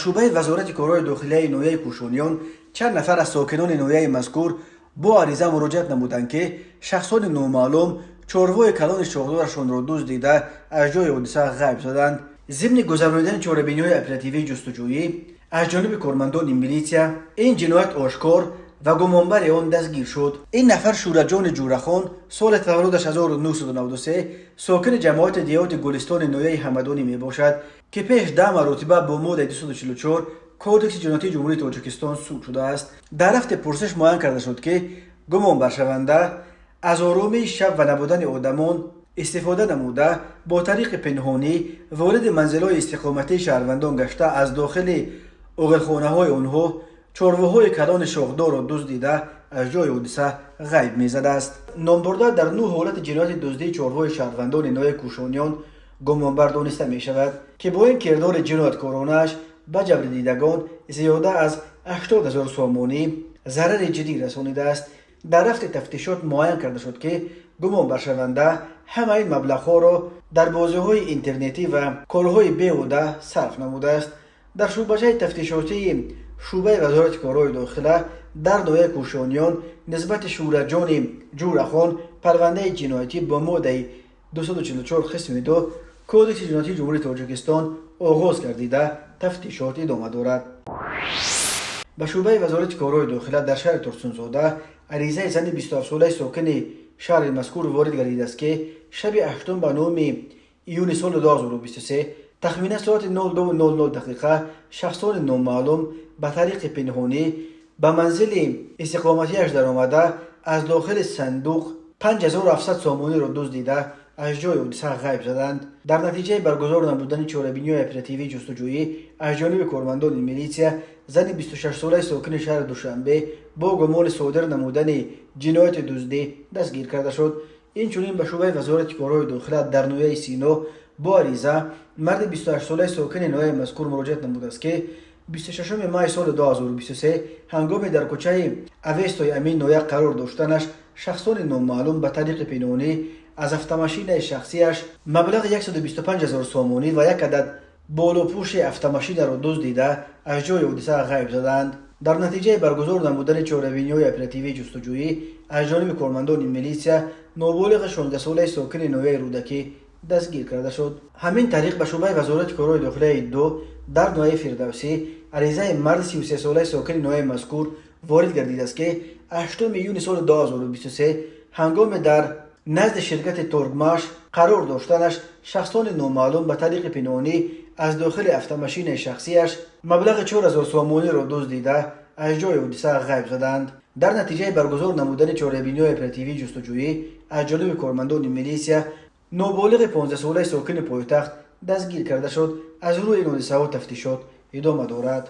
Шӯъбаи Вазорати корҳои дохилияи ноҳияи Кӯшониён чанд нафар аз сокинони ноҳияи мазкур бо ариза муроҷиат намуданд, ки шахсони номаълум чорвои калони шохдорашонро дуздида, аз ҷои ҳодиса ғайб заданд. Зимни гузаронидани чорабиниҳои оперативии ҷустуҷӯӣ аз ҷониби кормандони милитсия ин ҷиноят ошкор ва гумонбари он дастгир шуд. Ин нафар Шӯраҷони Ҷӯрахон, соли таваллудаш 1993, сокини ҷамоати деҳоти Гулистони ноҳияи Ҳамадонӣ мебошад, ки пеш 10 маротиба бо моддаи 244 Кодекси ҷиноятии Ҷумҳурии Тоҷикистон суд шудааст. Дар рафти пурсиш муайян карда шуд, ки гумонбаршаванда аз оромии шаб ва набудани одамон истифода намуда, бо тариқи пинҳонӣ вориди манзилҳои истиқоматии шаҳрвандон гашта, аз дохили оғилхонаҳои онҳо чорвоҳои калони шохдорро дуздида, аз ҷои ҳодиса ғайб мезадааст. Номбурда дар нӯ ҳолати ҷинояти дуздии чорвои шаҳрвандони ноҳияи Кӯшониён гумонбар дониста мешавад, ки бо ин кирдори ҷинояткоронааш ба ҷабрдидагон зиёда аз 80 000 сомонӣ зарари ҷиддӣ расонидааст. Дар рафти тафтишот муайян карда шуд, ки гумонбаршаванда ҳамаи ин маблағҳоро дар бозиҳои интернетӣ ва корҳои беҳуда сарф намудааст. Дар шӯъбачаи тафтишотии шӯъбаи Вазорати корҳои дохила дар ноҳияи Кӯшониён нисбати Шӯраҷони Ҷӯрахон парвандаи ҷиноятӣ бо моддаи 244 қисми 2 Кодекси ҷиноятии Ҷумҳурии Тоҷикистон оғоз гардида, тафтишот идома дорад. Ба шӯъбаи Вазорати корҳои дохила дар шаҳри Турсунзода аризаи зани 27-солаи сокини шаҳри мазкур ворид гардидааст, ки шаби 8 ба 9 июни соли 2023 тахминан соати 02:00 дақиқа шахсони номаълум ба тариқи пинҳонӣ ба манзили истиқоматиаш даромада, аз дохили сандуқ 5700 сомониро дуздида, аз ҷои ҳодиса ғайб заданд. Дар натиҷаи баргузор намудани чорабиниҳои оперативии ҷустуҷӯӣ аз ҷониби кормандони милитсия зани 26-солаи сокини шаҳри Душанбе бо гумони содир намудани ҷинояти дуздӣ дастгир карда шуд. Инчунин ба шӯъбаи Вазорати корҳои дохила дар ноҳияи Сино бо ариза марди 28-солаи сокини ноҳияи мазкур муроҷиат намудааст, ки 26 май соли 2023 ҳангоми дар кӯчаи Авестои Амин ноҳия қарор доштанаш шахсони номаълум ба тариқи пинҳонӣ аз автомашинаи шахсиаш маблағи 125 000 сомонӣ ва як адад болопӯши автомашинаро дуздида, аз ҷои ҳодиса ғайб заданд. Дар натиҷаи баргузор намудани чорабиниҳои оперативии ҷустуҷӯӣ аз ҷониби кормандони милитсия ноболиғи 16-солаи сокини ноҳияи Рӯдакӣ дастгир карда шуд. Ҳамин тариқ, ба шӯъбаи Вазорати корҳои дохилияи ду дар ноҳияи Фирдавсӣ аризаи марди 33-солаи сокини ноҳияи мазкур ворид гардидааст, ки 8 июни соли 2023 ҳангоме дар назди ширкати Торгмаш қарор доштанаш шахсони номаълум ба тариқи пинҳонӣ аз дохили автомашинаи шахсиаш маблағи 4000 сомониро дуздида, аз ҷои ҳодиса ғайб заданд. Дар натиҷаи баргузор намудани чорабиниҳои оперативии ҷустуҷӯӣ аз ҷониби кормандони милитсия ноболиғи 15-солаи сокини пойтахт дастгир карда шуд. Аз рӯи ин ҳодисаҳо тафтишот идома дорад.